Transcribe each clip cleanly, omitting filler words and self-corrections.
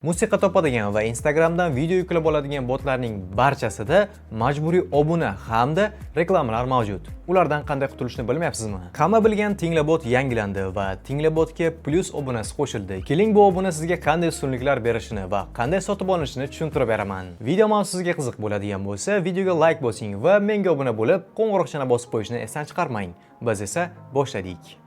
Musiqa topadigan va Instagramdan video yuklab oladigan botlarning barchasida majburiy obuna hamda reklamalar mavjud. Ulardan qanday qutulishni bilmayapsizmi? Hamma bilgan Tinglabot yangilandi va Tinglabotga Plus obunasi qo'shildi. Keling, bu obuna sizga qanday ustunliklar berishini va qanday sotib olinishini tushuntirib beraman. Video mavzusi sizga qiziq bo'ladigan bo'lsa, videoga like bosing va menga obuna bo'lib, qo'ng'iroqchani bosib qo'yishni esdan chiqarmang. Biz esa boshladik.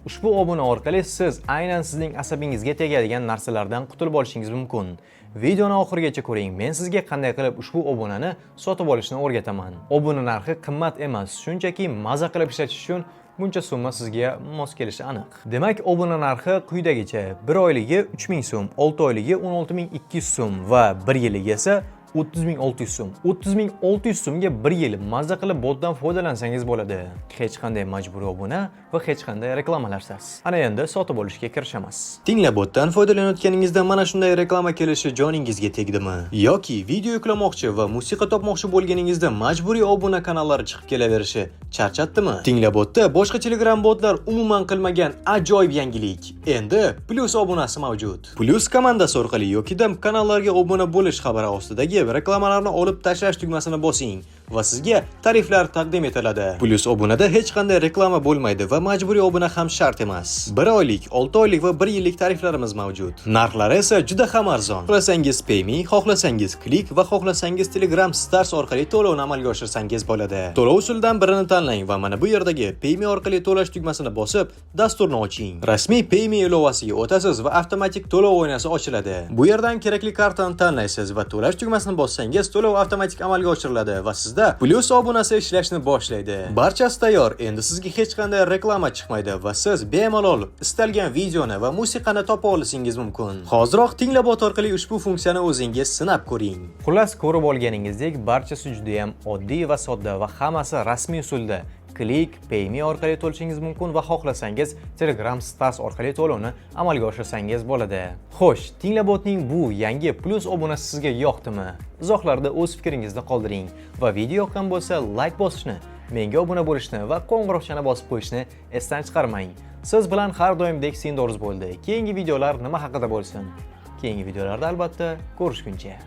Ushbu obuna orqali siz aynan sizning asabingizga tegadigan narsalardan qutulib olishingiz mumkin. Videoni oxirigacha ko'ring. Men sizga qanday qilib ushbu obunani sotib olishni o'rgataman. Obuna narxi qimmat emas, shunchaki maza qilib ishlatish uchun buncha summa sizga mos kelishi aniq. Demak, obuna narxi quyidagicha: 1 oyligi 3000 so'm, 6 oyligi 16200 so'm va 1 yilligi esa 30 600 so'm. 30 600 so'mga 1 yil mazza qilib botdan foydalansangiz bo'ladi. Hech qanday majburiy obuna va hech qanday reklamalarsiz. Ana endi sotib olishga kirishamiz. Tinglabotdan foydalanayotganingizda mana shunday reklama kelishi joningizga tegdimi? Yoki video yuklamoqchi va musiqa topmoqchi bo'lganingizda majburiy obuna kanallari chiqib kelaverishi charchatdimi? Tinglabotda boshqa Telegram botlar umuman qilmagan ajoyib yangilik. Endi Plus obunasi mavjud. Plus komandasi orqali yoki kanallarga obuna bo'lish xabari ostidagi reklamalarni olib tashlash tugmasini bosing va sizga tariflar taqdim etiladi. Plus obunada hech qanday reklama bo'lmaydi va majburiy obuna ham shart emas. 1 oylik, 6 oylik va 1 yillik tariflarimiz mavjud. Narxlari esa juda ham arzon. Xohlasangiz Payme, xohlasangiz Click va xohlasangiz Telegram Stars orqali to'lovni amalga oshirsangiz bo'ladi. To'lov usulidan birini tanlang va mana bu yerdagi Payme orqali to'lash tugmasini bosib, dasturni oching. Rasmiy Payme ilovasiga o'tasiz va avtomatik to'lov oynasi ochiladi. Bu yerdan kerakli kartani tanlaysiz va to'lash tugmasini bossangiz, to'lov avtomatik amalga oshiriladi va sizda Plus obunasi ishlashni boshlaydi. Barchasi tayyor. Endi sizga hech qanday reklama chiqmaydi va siz bemalol istalgan videoni va musiqani topa olishingiz mumkin. Hoziroq Tinglabot orqali ushbu funksiyani o'zingiz sinab ko'ring. Xullas, ko'rib olganingizdek, barchasi juda ham oddiy va sodda va hammasi rasmiy usulda. Click, Payme orqali to'lashingiz mumkin va xohlasangiz Telegram Stars orqali to'lovni amalga oshirsangiz bo'ladi. Xo'sh, Tinglabotning bu yangi Plus obunasi sizga yoqdimi? Izohlarda o'z fikringizni qoldiring va video yoqqan bo'lsa, like bosishni, menga obuna bo'lishni va qo'ng'iroqchani bosib qo'yishni esdan chiqarmang. Siz bilan har doimdek Sindorz bo'ldi. Keyingi videolar nima haqida bo'lsin? Keyingi videolarda albatta ko'rishguncha.